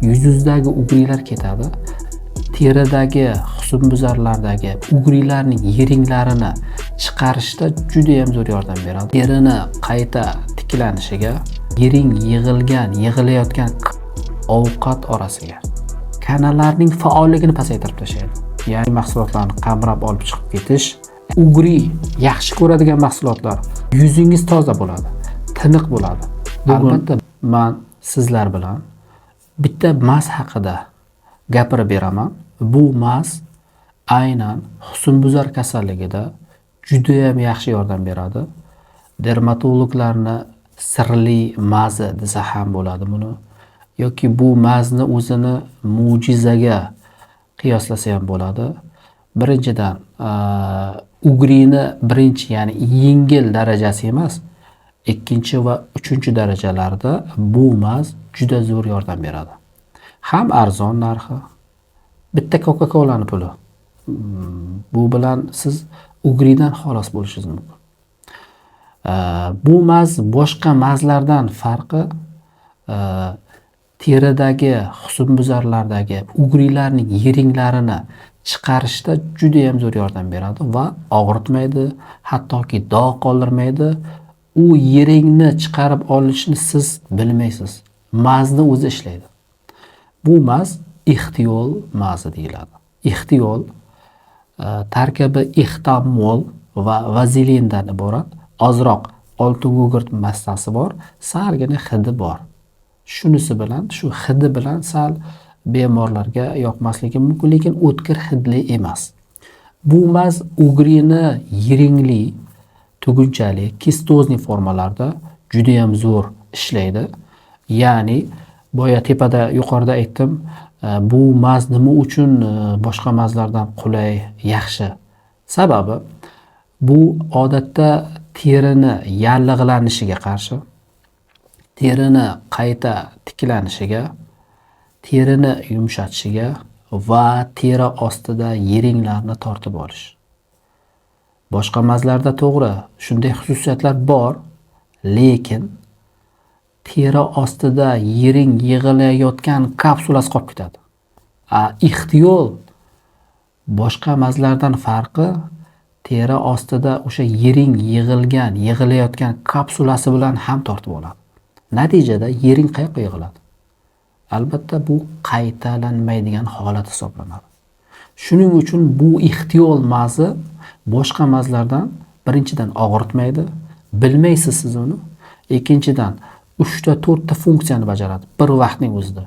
Yuzingizdagi угри lar ketadi. Teridagi husnbuzarlardagi угри larning yiringlarini chiqarishda judayam zo'r yordam beradi. Terini qayta tiklanishiga, yiring yig'ilgan, yig'ilayotgan ovqat orasiga kanalarning faolligini pasaytirib tashlaydi. Ya'ni mahsulotlarni qamrab olib chiqib ketish, угри yaxshi ko'radigan mahsulotlar, yuzingiz toza bo'ladi, tiniq bo'ladi. Albatta, man sizlar bilan bitta maz haqida gapirib beraman. Bu maz aynan husnbuzar kasalligida judayam yaxshi yordam beradi. Dermatologlarni sirli mazi desa ham bo'ladi buni. Yoki bu mazni o'zini mo'jizaga qiyoslasa ham bo'ladi. Birinchidan, угри ni birinchi, ya'ni yengil darajasi emas, ikkinchi va uchinchi darajalarda bu maz juda zo'r yordam beradi. Ham arzon narxi, bitta Coca-Colani puli. Bu bilan siz угри dan xalos bo'lishingiz mumkin. Bu maz boshqa mazlardan farqi teridagi husnbuzarlardagi угри larning yiringlarini chiqarishda judayam zo'r yordam beradi va og'ritmaydi, hattoki dog' qoldirmaydi. U yiringni chiqarib olishni siz bilmaysiz. Mazni o'zi ishlaydi. Bu maz ixtiyol mazi deyiladi. Ixtiyol tarkibi ixtamol va vazelindan iborat. Ozroq oltingugurt massasi bor, salgina hidi bor. Shunisi bilan, shu hidi bilan sal bemorlarga yoqmasligi mumkin, lekin o'tkir hidli emas. Bu maz угри ni yiringli, tugunchali, кистозный formalarda judayam zo'r ishlaydi. Ya'ni boya tepada, yuqorida aytdim, bu maz nima uchun boshqa mazlardan qulay, yaxshi? Sababi bu odatda terini yallig'lanishiga qarshi, terini qayta tiklanishiga, terini yumshatishiga va teri ostida yiringlarni tortib olish. Boshqa mazlarda to'g'ri shunday xususiyatlar bor, lekin teri ostida yiring yig'ilayotgan kapsulasi qolib ketadi. A ixtiyol boshqa mazlardan farqi teri ostida o'sha yiring yig'ilgan, yig'ilayotgan kapsulasi bilan ham tortib oladi. Natijada yiring qayoqqa yig'iladi? Albatta, bu qaytalanmaydigan holat hisoblanadi. Shuning uchun bu ixtiyol mazi boshqa mazlardan birinchidan og'ritmaydi, bilmaysiz siz uni. Ikkinchidan, 3 ta 4 ta funksiyani bajaradi bir vaqtning o'zida.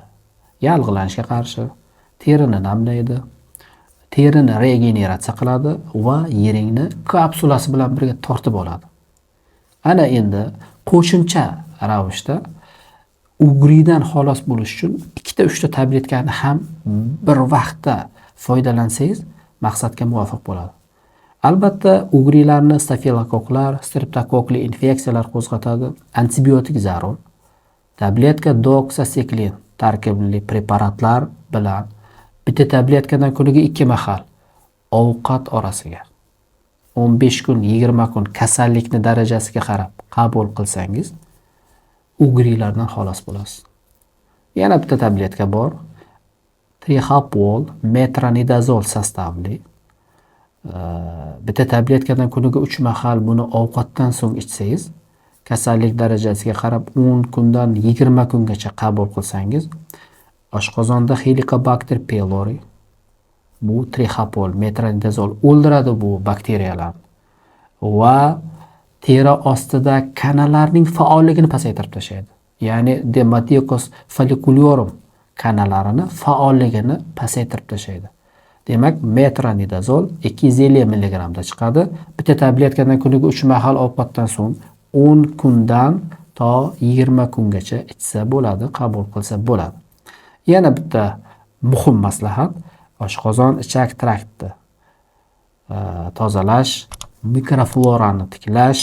Yallig'lanishga qarshi, terini namlaydi, terini regeneratsiya qiladi va yiringni kapsulasi bilan birga tortib oladi. Ana endi qo'shimcha ravishda угри dan xalos bo'lish uchun ikkita, uchta tabletkani ham bir vaqtda foydalansangiz, maqsadga muvofiq bo'ladi. Albatta, угри larni stafilokoklar, streptokokli infeksiyalar qo'zg'atadi. Antibiotik zarur. Tabletka doksasiklin tarkibli preparatlar bilan bitta tabletkadan kuniga 2 mahal ovqat orasiga 15 kun, 20 kun kasallikni darajasiga qarab qabul qilsangiz, угри lardan xalos bo'lasiz. Yana bitta tabletka bor. Trixapol, metronidazol состав li. Bitta tabletkadan kuniga 3 mahal buni ovqatdan so'ng ichsangiz, kasallik darajasiga qarab 10 kundan 20 kungacha qabul qilsangiz, oshqozonda Helicobacter pylori, bu trixapol, metronidazol o'ldiradi bu bakteriyalarni va teri ostida kanalarning faolligini pasaytirib tashlaydi. Ya'ni Demodex folliculorum kanalarini faolligini pasaytirib tashlaydi. Demak, metronidazol 250 mg da chiqadi. Bitta tabletkadan kuniga 3 mahal ovqatdan so'ng 10 kundan to 20 kungacha ichsa bo'ladi, qabul qilsa bo'ladi. Yana bitta muhim maslahat: oshqozon ichak traktni tozalash, mikroflorani tiklash,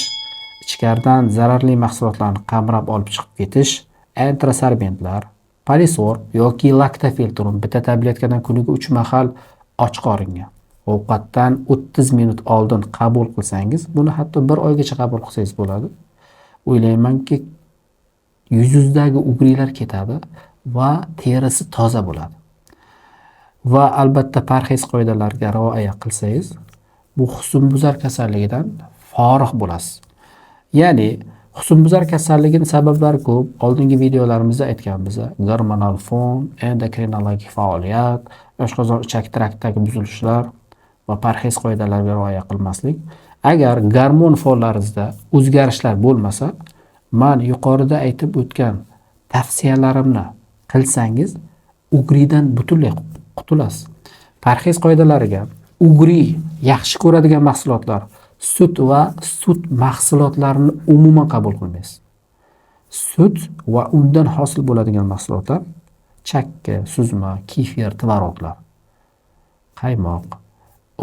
ichkaridan zararli mahsulotlarni qamrab olib chiqib ketish, enterosorbentlar, Polysorb yoki laktofiltrum bitta tabletkadan kuniga 3 mahal och qoringa ovqatdan 30 minut oldin qabul qilsangiz, buni hatto bir oygacha qabul qilsangiz bo'ladi. O'ylaymanki, yuzingizdagi угри lar ketadi. Va terisi toza bo'ladi. Va albatta parhez qoidalariga rioya qilsangiz, bu husnbuzar kasalligidan forig' bo'lasiz. Ya'ni husnbuzar kasalligini sabablari ko'p. Oldingi videolarimizda aytganmiz: gormonal fon, endokrinologik faoliyat, oshqozon ichak traktdagi buzilishlar va parhez qoidalariga rioya qilmaslik. Agar gormon fonlaringizda o'zgarishlar bo'lmasa, man yuqorida aytib o'tgan tavsiyalarimni qilsangiz, угри dan butunlay qutulasiz. Parhez qoidalariga угри yaxshi ko'radigan mahsulotlar, sut va sut mahsulotlarini umuman qabul qilmaysiz. Sut va undan hosil bo'ladigan mahsulotlar: chakka, suzma, kefir, tvoroglar, qaymoq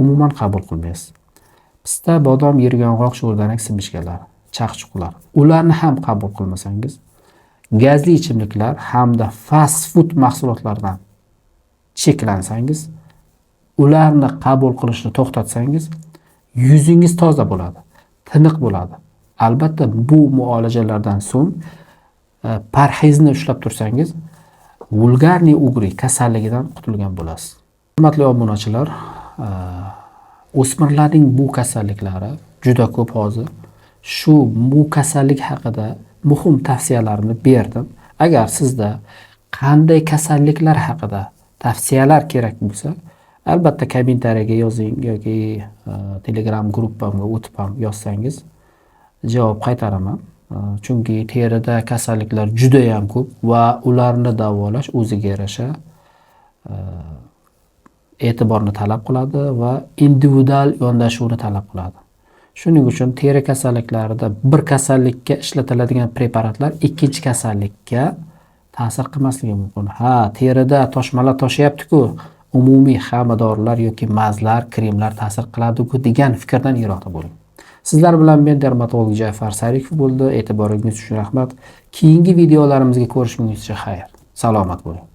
umuman qabul qilmaysiz. Pista, bodom, yeryong'oq, sho'rdanak, simishkalar, chaqchuqlar, ularni ham qabul qilmasangiz, gazli ichimliklar hamda fast food mahsulotlaridan cheklansangiz, ularni qabul qilishni to'xtatsangiz, yuzingiz toza bo'ladi, tiniq bo'ladi. Albatta bu muolajalardan so'ng parhezni ushlab tursangiz, вульгарный угри kasalligidan qutulgan bo'lasiz. Hurmatli obunachilar, o'smirlarning bu kasalliklari juda ko'p hozir. Shu bu kasallik haqida muhim tavsiyalarni berdim. Agar sizda qanday kasalliklar haqida tavsiyalar kerak bo'lsa, albatta kommentariyaga yozing yoki Telegram gruppamga o'tib ham yozsangiz, javob qaytaraman. Chunki terida kasalliklar judayam ko'p va ularni davolash o'ziga yarasha e'tiborni talab qiladi va individual yondashuvni talab qiladi. Shuning uchun teri kasalliklarida bir kasallikka ishlatiladigan preparatlar ikkinchi kasallikka ta'sir qilmasligi mumkin. Ha, terida toshmalar toshyapti-ku, umumiy hamma dorilar yoki mazlar, kremlar ta'sir qiladi-ku degan fikrdan yiroqda bo'ling. Sizlar bilan men, dermatolog Jafar Sarikov bo'ldi. E'tiboringiz uchun rahmat. Keyingi videolarimizga ko'rishguncha xayr. Salomat bo'ling.